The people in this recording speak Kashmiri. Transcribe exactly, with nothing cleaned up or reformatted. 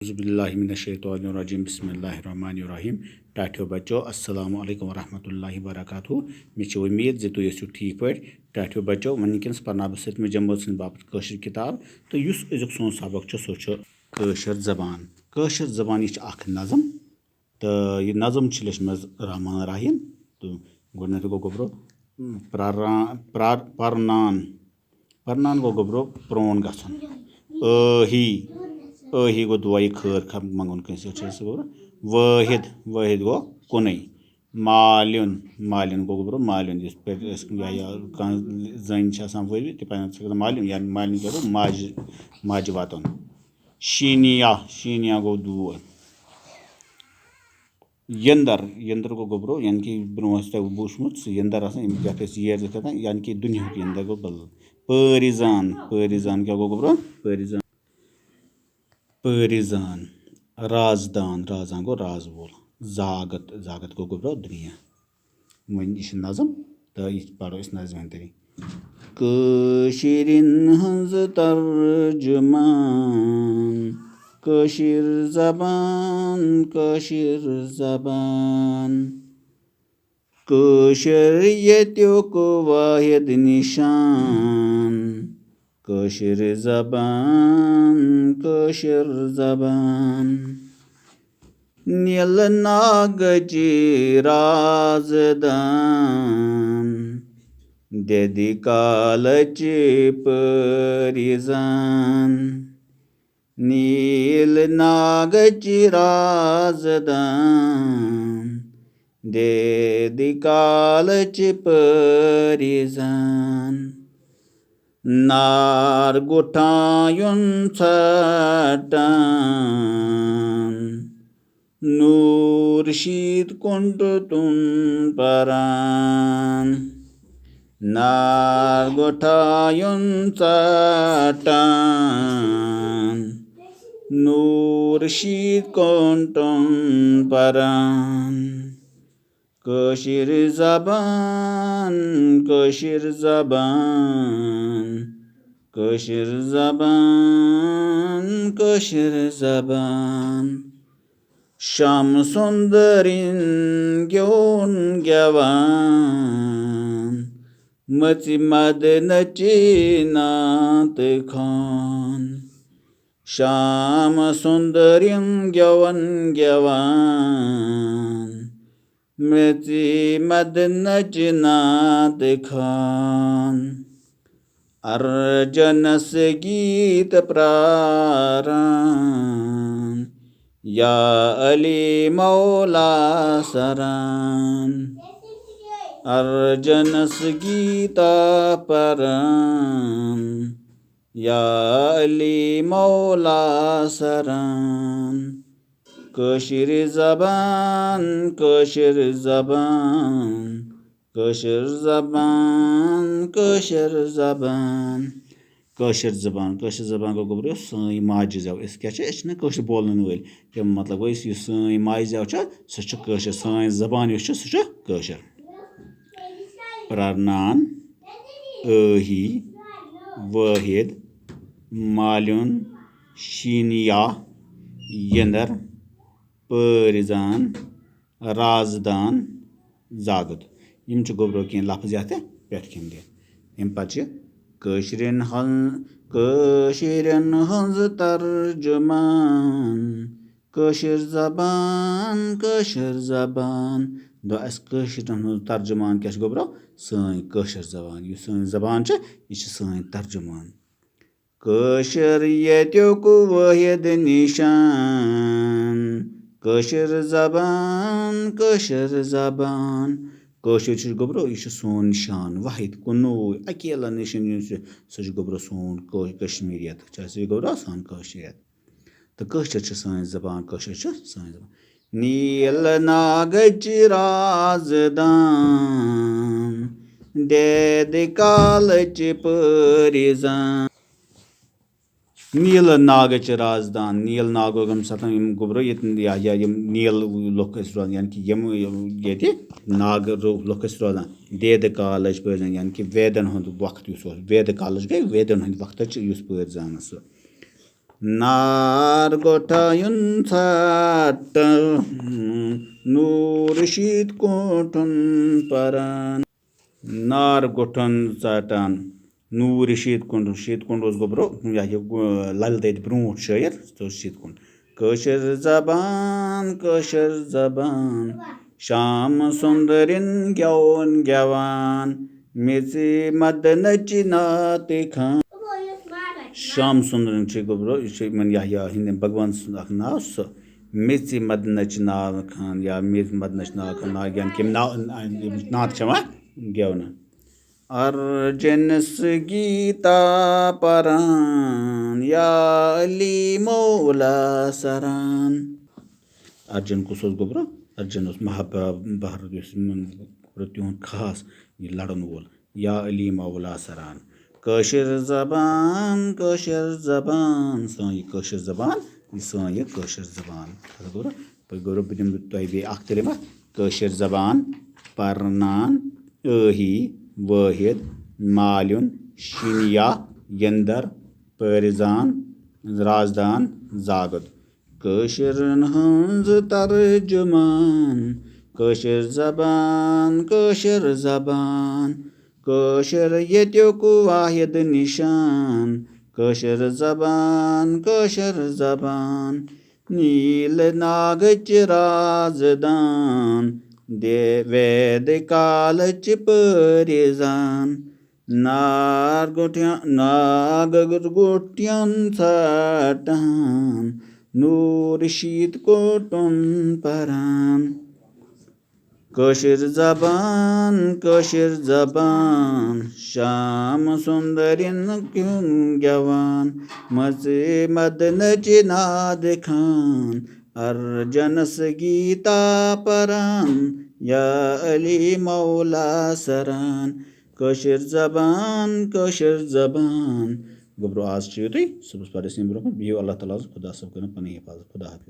اعوذ باللہ من الشیطان الرجیم، بسم اللہ الرحمن الرحیم۔ ٹاٹھیو بچو، السلام علیکم ورحمۃ اللہ وبرکاتہ۔ مےٚ چھِ اُمید زِ تُہۍ ٲسِو ٹھیٖک پٲٹھۍ۔ ٹاٹھیو بچو، وٕنکیٚنَس پرناو بہٕ سٔتمہِ جمٲژ ہٕنٛدِ باپتھ کٲشِر کِتاب، تہٕ یُس أزیُک سون سبق چھُ، سُہ چھُ کٲشِر زبان۔ کٲشِر زبان، یہِ چھِ اکھ نظم، تہٕ یہِ نظم چھِ لیچھمٕژ رحمان راہیَن۔ تہٕ گۄڈٕنٮ۪تھٕے گوٚو گوٚبرو پراران، پرار-، پرنان۔ پرنان گوٚو گوٚبرو پرون گژھُن۔ ٲہی، ٲہی گوٚو دُعایہِ خٲر خواہ منٛگُن کٲنٛسہِ، چھُ سُہ گوٚبرو۔ وٲحد، وٲحد گوٚو کُنُے۔ مالیُن، مالیُن گوٚو گوٚبرو مالیُن، یُس پٮ۪ٹھ أسۍ یا، یا کانٛہہ زٔنۍ چھِ آسان ؤوِتھ، تہِ پَزِ تٔمِس مالیُن، یا مالیُن کیٛاہ گوٚو؟ ماجہِ، ماجہِ وَتُن۔ شیٖنیا، شیٖنیا گوٚو دوٗر۔ یندر، یندر گوٚو گوٚبرو، یعنی کہِ برونٛہہ ٲسۍ تۄہہِ وٕچھمُت، سُہ یندر آسان، ییٚمِس یَتھ أسۍ ییر چھِ کران، یعنی کہِ دُنیاہُک یندر گوٚو بدل۔ پٲرِزان، پٲرِزان کیٛاہ گوٚو گوٚبرو؟ پٲرِزان۔ پٲرِزان۔ رازدان، رازدان گوٚو راز وول۔ زاگت، زاگت گوٚو گوٚبرو دُنیا۔ وۄنۍ یہِ چھِ نظم تہٕ یہِ پَرو أسۍ نظمہِ اندرٕے۔ کٲشِرٮ۪ن ہٕنٛز ترجمان، کٲشِر زبان، کٲشِر زبان۔ کٲشِر ییٚتیُک وٲحِد نِشان، کٲشِر زبان، کٲشِر زبان۔ نیٖلہٕ ناگٕچ رازدان، دٮ۪دِ کالٕچ پٲرِزان۔ نیٖلہٕ ناگٕچ رازدان، دٮ۪دِ کالٕچ پٲرِزان۔ نار گُٹھایُن ژھٹان، نوٗر شیٖت کُنٹُتُن پران۔ نار گُٹھایُن ژٹان، نوٗر شیٖت کُنٹُن پران۔ کٲشِر زبان، کٲشِر زبان، کٲشِر زبان، کٲشِر زبان۔ شام سُندرِن گیوٚن گٮ۪وان، مٔژِ مدنٕچ نعت خوان۔ شام سُندرِن گٮ۪وَن گٮ۪وان، مٔژِ مدنٕچ نعت خوان۔ ارجنس گیت پراران، یا علی مولا سران۔ ارجنس گیتا پران، یا علی مولا سران۔ کٲشِر زبان، کٲشِر زبان، کٲشِر زبان، کٲشِر زبان۔ کٲشِر زبان، کٲشِر زبان گوٚو گوٚبرو سٲنۍ ماجہِ زٮ۪و۔ أسۍ کیٛاہ چھِ؟ أسۍ چھِنہٕ کٲشِر بولَن وٲلۍ۔ تَمیُک مطلب گوٚو، یُس، یُس سٲنۍ ماجہِ زٮ۪و چھِ، سۄ چھِ کٲشِر۔ سٲنۍ زبان یۄس چھِ، سۄ چھِ کٲشِر۔ پرنان، ٲہی، وٲحد، مالیُن، شیٖنیا، یندر، پٲرِزان، رازدان، زاگُت۔ یِم چھِ گوٚبرو کینٛہہ لفظ یَتھ پٮ۪ٹھ کِنۍ دِتھ۔ اَمہِ پَتہٕ چھِ کٲشرٮ۪ن ہٕنٛز، کٲشرٮ۪ن ہٕنٛز ترجمان، کٲشِر زبان، کٲشِر زبان۔ دَپان اَسہِ کٲشرٮ۪ن ہٕنٛز ترجمان کیٛاہ چھِ گوٚبرو؟ سٲنۍ کٲشِر زبان۔ یُس سٲنۍ زبان چھِ، یہِ چھِ سٲنۍ ترجمان۔ کٲشِر ییٚتیُک وٲحِد نِشان، کٲشِر زبان، کٲشِر زبان۔ کٲشُر چھُ گوٚبرو، یہِ چھُ سون نِشان، وٲحِد، کُنُے، اکیلا نِشان یُس چھُ، سُہ چھُ گوٚبرو سون کٲ-، کشمیٖریت۔ چھا سُہ گوٚبرو سون کٲشِریت؟ تہٕ کٲشِر چھِ سٲنۍ زبان، کٲشِر چھِ سٲنۍ زبان۔ نیٖل ناگٕچ رازدان، دید کالٕچ پٲرِزان۔ نیٖل ناگٕچ رازدان، نیٖل ناگ گوٚو ییٚمہِ ساتہٕ یِم گوٚبرو ییٚتہِ، یا، یا یِم نیٖل لُکھ ٲسۍ روزان، یعنی کہِ یِم، یِم ییٚتہِ ناگ رو-، لُکھ ٲسۍ روزان، دید کالٕچ پٲرِزان، یعنی کہِ ویدن ہُنٛد وقت یُس اوس، وید کالٕچ گٔے ویدن ہٕنٛدِ وقتٕچ یُس پٲرِزان ٲس سُہ۔ نار گوٚٹھایُن ژھٹان، نوٗر شیٖت کوٹھُن پران۔ نار گوٚٹھُن ژٹان، نوٗر شیٖت کوٹھُن۔ شیٖت کوٹھ اوس گوٚبرو، یہِ ہا یہِ، گو-، للِ دٮ۪دِ برونٛٹھ شٲعر، سُہ اوس شیٖت کوٹھ۔ کٲشِر زبان، کٲشِر زبان، شام سُنٛدرِن گٮ۪وُن گٮ۪وان، میٚژِ مدنٕچ نعتِ خان۔ شام سُنٛدرِن چھِ گوٚبرو، یہِ چھُ یِمن یحییٰ ہٕنٛدٮ۪ن بھگوان سُنٛد اکھ ناو، سُہ میٚژِ مدنٕچ نعتِ خان یا میٚژِ مدنٕچ نعتِ خان، ناو گٮ۪وان کَمہِ ناو، یِم نعت چھِ یِوان گٮ۪ونہٕ۔ ارجنس گیتا پران یا علی مولا سران۔ ارجن کُس اوس گوٚبرو؟ ارجن اوس مہابھارت، یُس یِمن گوٚبرو تِہُنٛد خاص یہِ لڑن وول۔ یا علی مولا سران۔ کٲشِر زبان، کٲشِر زبان، سٲنۍ یہِ کٲشِر زبان، یہِ سٲنۍ یہِ کٲشِر زبان۔ اَتھ گوٚبرو، پتہٕ گوٚبرو بہٕ دِمہٕ تۄہہِ بیٚیہِ اکھ تہِ رِمہ۔ کٲشِر زبان پرنان، ٲہی، وٲحد، مالیُن، شِنیا، یندر، پٲرِزان، رازدان، زاگُد۔ کٲشِرٮ۪ن ہٕنٛز ترجمان، کٲشِر زبان، کٲشِر زبان، کٲشِر ییٚتیُک واحد نِشان۔ کٲشِر زبان، کٲشِر زبان، نیٖل ناگٕچ رازدان، دے وید کالٕچ پٲرِزان۔ نار گُٹھٮ۪ن، ناگ گُٹھٮ۪ن ژھٹان، نوٗر شیٖت کوٹھُن پران۔ کٲشِر زبان، کٲشِر زبان، شام سُنٛدرِن کیُن گٮ۪وان، مٔژِ مدنٕچ نعتِ خان، ارجنس گیتا پران، یا علی مولا سران۔ کٲشِر زبان، کٲشِر زبان۔ گوٚبرو، آز چھُ یُتُے، صُبحَس پَتہٕ أسۍ یِمو برونٛہہ کُن۔ بِہِو اللہ تعالیٰ ہَس، خۄدا صٲب کٔرِن پَنٕنۍ حِفاظت۔ خۄدا حافظ۔